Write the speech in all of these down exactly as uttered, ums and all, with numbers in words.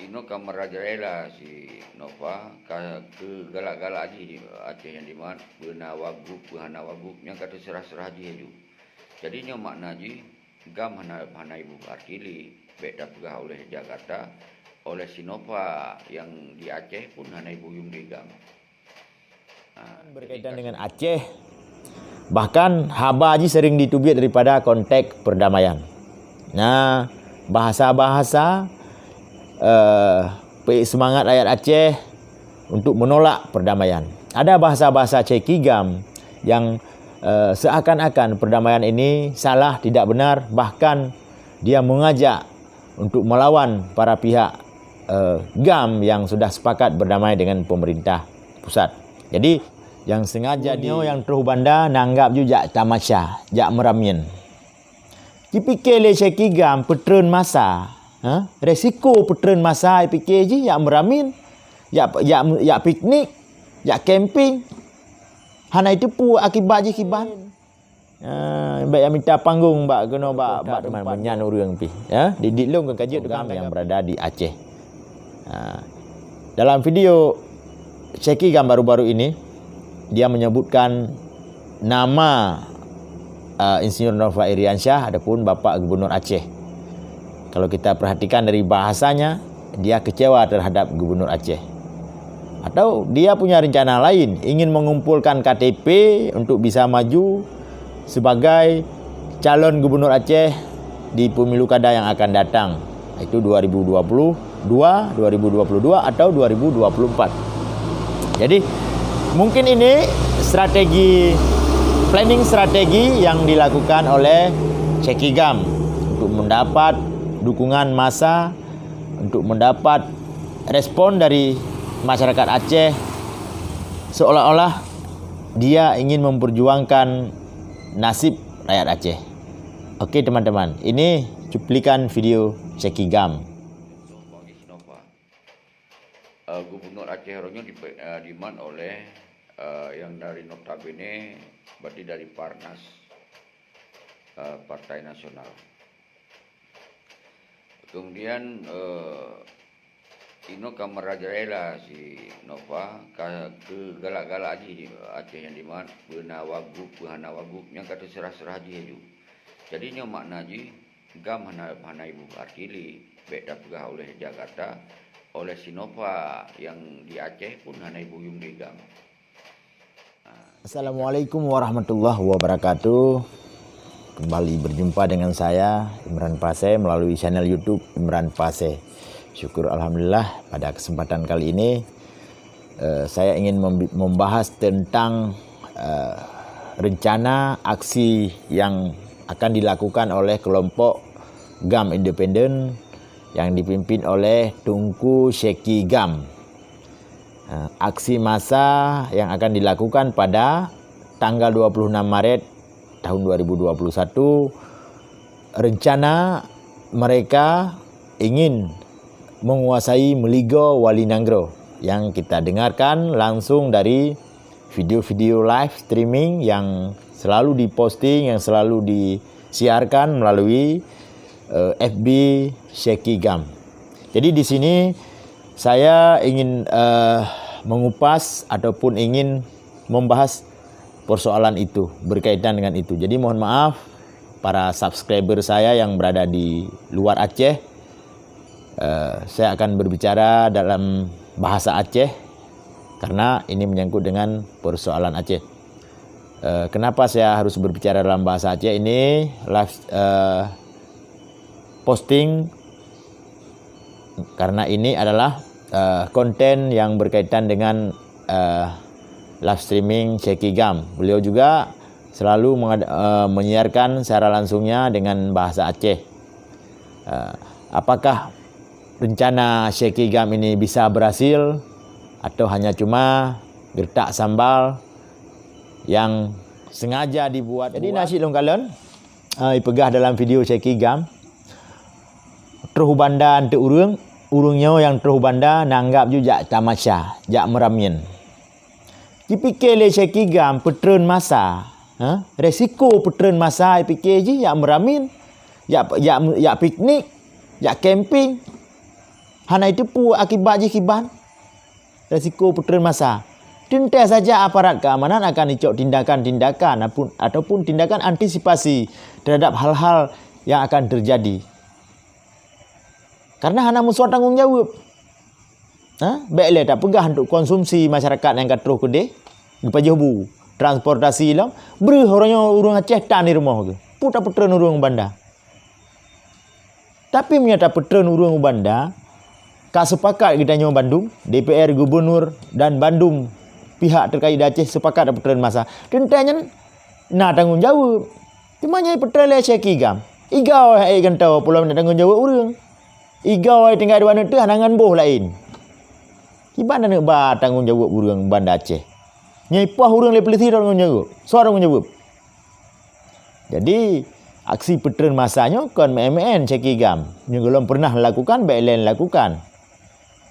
Inoe ka meurajalela si Nova, ka keu galak-galak jih di Aceh nyang dimat, peue na wagub, peue hana wagub, nyang ka teuseurah-seurah jih laju. Jadi nyoe makna jih, GAM hana, hana iboh arti lé, bék tapeugah oleh Jakarta, oleh si Nova nyang di Aceh pun hana iboh yuem lé GAM. Ha, jadi berkaitan ka dengan Aceh, bahkan haba jih sering diteubiet daripada konteks perdamaian. Nah, bahasa-bahasa, eh, peuék seumangat rakyat Aceh untuk menolak perdamaian. Ada bahasa-bahasa Cheki GAM yang, eh, seakan-akan perdamaian ini salah, tidak benar, bahkan dia mengajak untuk melawan para pihak, eh, GAM yang sudah sepakat berdamai dengan pemerintah pusat. Jadi, yang sengaja di nyang troh u banda na anggap ju jak tamasya, jak meuramin. Jipike lé Cheki GAM peutreun masa, ha? Resiko peutreun masa jipike jih jak meuramin, jak, jak, jak piknik, jak camping. Hana jiteupeue akibat jih kiban. Ah, bék jak mita panggong bak keunoe bak, bak teuma meunyan ureuëng pih, ya. Didik lôn keu ka jeuet tukang yang berada di Aceh. Ah, dalam video Cheki GAM baru-baru ini, dia menyebutkan nama, ah, Insinyur Nova Iriansyah ataupun Bapak Gubernur Aceh. Kalau kita perhatikan dari bahasanya, dia kecewa terhadap Gubernur Aceh. Atau dia punya rencana lain, ingin mengumpulkan K T P untuk bisa maju sebagai calon Gubernur Aceh di pemilu kada yang akan datang, yaitu dua ribu dua puluh dua, dua ribu dua puluh dua atau dua ribu dua puluh empat. Jadi, mungkin ini strategi, planning strategi yang dilakukan oleh Cheki GAM untuk mendapat dukungan massa, untuk mendapat respon dari masyarakat Aceh, seolah-olah dia ingin memperjuangkan nasib rakyat Aceh. Oke, teman-teman, ini cuplikan video Cheki GAM. Eh, Gubernur Aceh Rohnya di, eh, diman oleh, eh, yang dari notabene berarti dari Parnas, eh, Partai Nasional. Kemudian, eh, inoe ka meurajalela si Nova, ka keu galak-galak jih di Aceh nyang dimat, peue na wagub, peue hana wagub, nyang ka teuseurah-seurah jih laju. Jadi nyoe makna jih, GAM hana, hana iboh arti lé, bék tapeugah oleh Jakarta, oleh si Nova nyang di Aceh pun hana iboh yuem lé GAM. Assalamualaikum warahmatullahi wabarakatuh. Kembali berjumpa dengan saya, Imran Pasé, melalui channel YouTube Imran Pasé. Syukur alhamdulillah, pada kesempatan kali ini, eh, saya ingin membi-, membahas tentang, eh, rencana aksi yang akan dilakukan oleh kelompok GAM Independen yang dipimpin oleh Teungku Cheki GAM. Ha, aksi massa yang akan dilakukan pada tanggal dua puluh enam Maret tahun dua ribu dua puluh satu, rencana mereka ingin menguasai Meuligoe Wali Nanggroe, yang kita dengarkan langsung dari video-video live streaming yang selalu diposting, yang selalu disiarkan melalui, eh, F B Cheki GAM. Jadi di sini saya ingin, eh, mengupas ataupun ingin membahas persoalan itu, berkaitan dengan itu. Jadi mohon maaf para subscriber saya yang berada di luar Aceh, eh, saya akan berbicara dalam bahasa Aceh karena ini menyangkut dengan persoalan Aceh. Eh, kenapa saya harus berbicara dalam bahasa Aceh ini? Live, eh, posting karena ini adalah, eh, konten yang berkaitan dengan, eh, live streaming Cheki GAM. Beliau juga selalu mengad-, eh, menyiarkan siaran langsungnya dengan bahasa Aceh. Eh, apakah rencana Cheki GAM ini bisa berhasil atau hanya cuma gertak sambal yang sengaja dibuat? Jadi, na cit lôn kalon, eh, ipeugah dalam video Cheki GAM, troh u banda eunteuk ureuëng, ureuëng nyoe nyang troh u banda na anggap ju jak tamasya, jak meuramin. Jipike lé Cheki GAM peutreun masa, ha? Resiko peutreun masa jipike jih jak meuramin, jak, jak, jak piknik, jak camping. Hana jiteupeue akibat jih kiban, resiko peutreun masa. Teuntèe saja aparat keamanan akan icok tindakan-tindakan apun-, ataupun tindakan antisipasi terhadap hal-hal yang akan terjadi. Karena hana meusoe tanggong jaweueb. Ha? Bèk lé tapeugah untuk konsumsi masyarakat nyang ka troh keudeh, geupajoh bu, transportasi lom, breuh uroe nyoe ureueng Aceh tan di rumoh geuh. Peue tapeutreun ureueng u banda. Tapi meunyoe tapeutreun ureueng u banda, ka sepakat geutanyoe bandum, D P R, gubernur dan bandum pihak terkait di Aceh sepakat tapeutreun masa. Teuntèe nyan na tanggong jaweueb. Teuma nyan peutreun lé Syekh Igam. Igoe hai gantoe pulo na tanggong jaweueb ureueng. Igoe tinggai dua neuteuh hana ngon boh laén. Kiban aneuk ba tanggong jaweueb ureueng Banda Aceh. Nyoe ipoh ureueng lé polisi tanggong jaweueb. Soe tanggong jaweueb? Jadi, aksi peutreun masa nyoe kon maén-maén Syekh Igam. Nyoe gohlom pernah lakukan, bèk lé lakukan.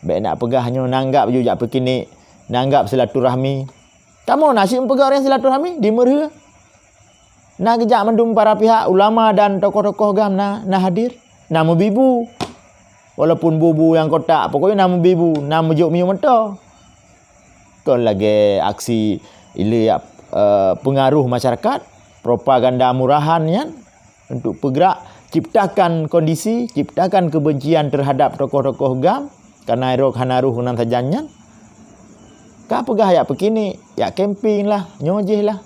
Bèk nak peugah nyoe nanggap ju jak peukinik, nanggap silaturahmi. Kamoe na cit meupeugah ureueng silaturahmi di Meureuhe. Na geujak mandum para pihak, ulama dan tokoh-tokoh GAM na, na hadir, na meubi bu. Walaupun bu-bu nyang kotak, pokoknya na meubi bu, na meujok miyueb meuto. Kon lagèe aksi ilèe, eh, pengaruh masyarakat, propaganda murahan nyan untuk peugerak ciptakan kondisi, ciptakan kebencian terhadap tokoh-tokoh GAM, karena rok hana roh nan sajan nyan. Ka peugah jak peukinik, jak camping lah, nyoe jih lah.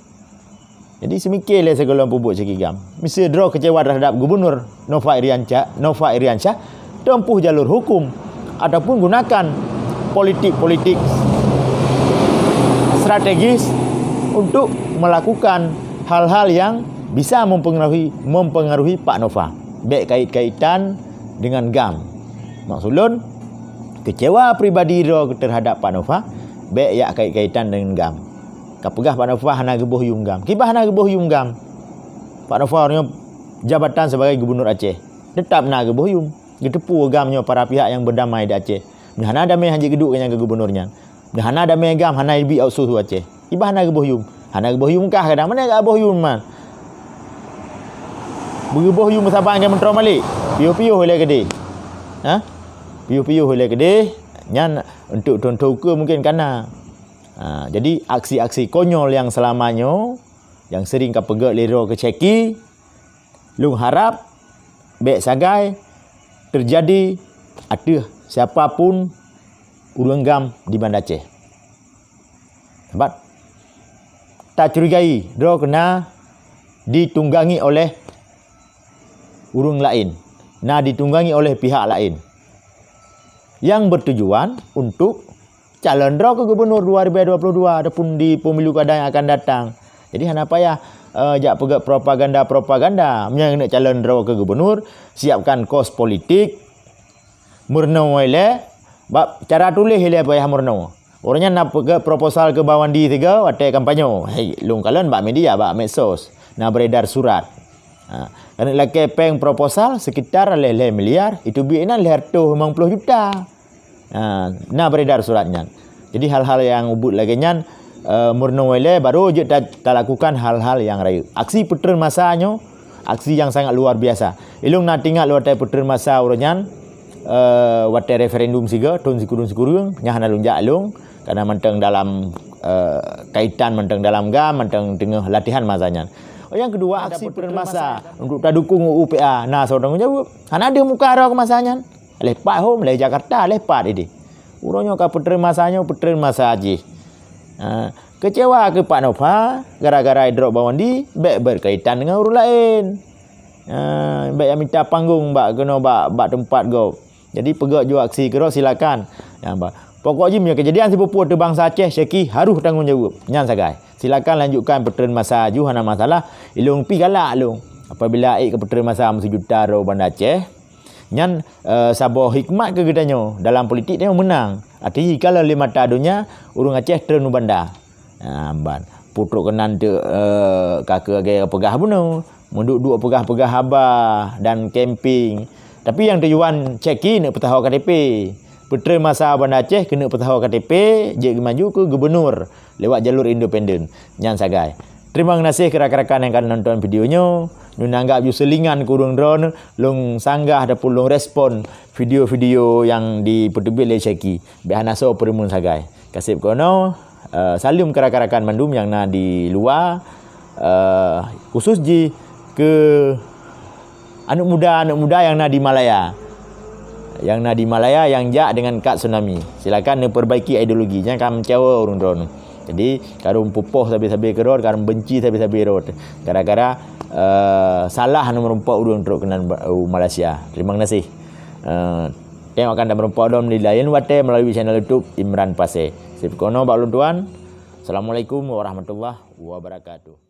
Jadi, seumike lé sigohlom peubuet Syekh Igam. Miseue droe kecewa terhadap Gubernur Nova Iriansyah, Nova Iriansyah, tempuh jalur hukum ataupun gunakan politik-politik strategis untuk melakukan hal-hal yang bisa mempengaruhi, mempengaruhi Pak Nova. Bèk kait-kaitan dengan GAM. Maksud lôn, kecewa pribadi droe terhadap Pak Nova, bèk jak kait-kaitan dengan GAM. Ka peugah Pak Nova hana geuboh yum GAM. Kiban hana geuboh yum GAM. Pak Nova nyoe jabatan sebagai gubernur Aceh. Tetap na geuboh yum. Geuteupeue GAM nyoe para pihak nyang berdamai di Aceh. Meunyoe hana damai, hana jeuet geuduek nyang keu gubernur nyan. Meunyoe hana damai GAM, hana jibi otsus u Aceh. Kiban hana geuboh yum. Hana geuboh yum kah kadang. Mana ka boh yum man? Beugeuboh yum saban ka meutroe malik. Piôh-piôh ilèe keudeh. Ha? Piôh-piôh ilèe keudeh. Nyan untuk thôn-thôn ukeue mungkin ka na. Ha, jadi aksi-aksi konyol nyang selama nyoe, nyang sering ka peugèt lé droe keu Syekh Igam, lôn harap bèk sagai teujadi ateueh siapa pun ureueng GAM di Banda Aceh. Sabab tacurigai droe keu na ditunggangi oleh ureueng laén, na ditunggangi oleh pihak laén nyang bertujuan untuk calon droe keu gubernur dua ribu dua puluh dua ataupun di pemilu kada nyang akan datang. Jadi hana payah, eh, jak peugèt propaganda-propaganda. Meunyoe keuneuk calon droe keu gubernur, siapkan kos politik, meurunoe ilèe, bak cara tuléh ilèe payah meurunoe. Uroe nyan na peugèt proposal keu Bawandi sigoe watèe kampanye. Hei, lôn kalon bak media, bak medsos. Na beredar surat. Ha, keuneuk lakèe pèng proposal sekitar lhèe-lhèe miliar, itu biet inan lhèe reutôh limong ploh juta. Ha, na beredar surat nyan. Jadi hal-hal nyang ubit lagèe nyan, eh, meurunoe ilèe baru jeuet ta-, talakukan hal-hal nyang rayeuk. Aksi peutreun masa nyoe, aksi nyang sangat luar biasa. Ilôn na teuingat lôn watèe peutreun masa uroe nyan, eh, watèe referendum sigoe, thôn sikureueng-sikureueng, nyan hana lôn jak lôn, karena mantong dalam, eh, kaitan mantong dalam GAM, mantong teungoh latihan masa nyan. Oh, nyang keudua, aksi peutreun masa untuk tadukong U U P A, na soe tanggong jaweueb? Hana deuh muka droe keu masa nyan. Lhèe pat hom, lhèe Jakarta, lhèe pat idéh. Uroe nyoe ka peutreun masa nyoe, peutreun masa jih. Ha, kecewa keu Pak Nova, gara-gara idrop Bawandi, bèk berkaitan dengan ureueng laén. Ha, bèk jak mita panggong bak keunoe bak, bak teumpat gob. Jadi peugèt ju aksi keudroe silakan. Nyan ba. Pokok jih meunyoe keujadian sipeue-peue ateueh bansa Aceh, Syekh Igam harôh tanggong jaweueb. Nyan sagai. Silakan lanjutkan peutreun masa ju hana masalah. Ilôn pih galak lôn. Apabila ék keu peutreun masa meusijuta droe Banda Aceh, nyan, eh, saboh hikmat keu geutanyoe dalam politik tanyoe meunang. Arti jih kalau lé mata donya, ureueng Aceh treun u banda. Ha, ban. Putrok keunan teuk, eh, ka keu lagèe peugah bunoe. Meuduek-duek peugah-peugah haba dan camping. Tapi nyang tujuan Syekh Igam neuk peutaho K T P. Peutreun masa Banda Aceh keuneuk peutaho K T P, jeuet geumaju keu gubernur lewat jalur independen. Nyan sagai. Terima kasih keu rakan-rakan nyang ka nonton video nyoe. Nyoe anggap ju seulingan keu ureuëng droeneuh, lôn sanggah ataupun lôn respon video-video nyang dipeuteubiet lé Syaki. Bék hana soe peureumeun sagai. Kaseb keunoe, eh, saleuem keu rakan-rakan mandum nyang na di luwa, eh, khusus jih keu aneuk muda, aneuk muda nyang na di Malaya. Nyang na di Malaya nyang jak dengan kad tsunami. Silakan neupeurbaiki ideologi. Jangan ka meucawa ureuëng droeneuh. Jadi, kareuna peupoh sabe-sabe keudroe, kareuna benci sabe-sabe keudroe. Gara-gara, eh, salah neumeurumpok ureuëng trok keunan ba-, u Malaysia. Terima kasih. Eh, tengok akan dan meureumpok lom di lain watée melalui channel YouTube Imran Pasé. Sip kono bak ulôn tuan. Assalamualaikum warahmatullahi wabarakatuh.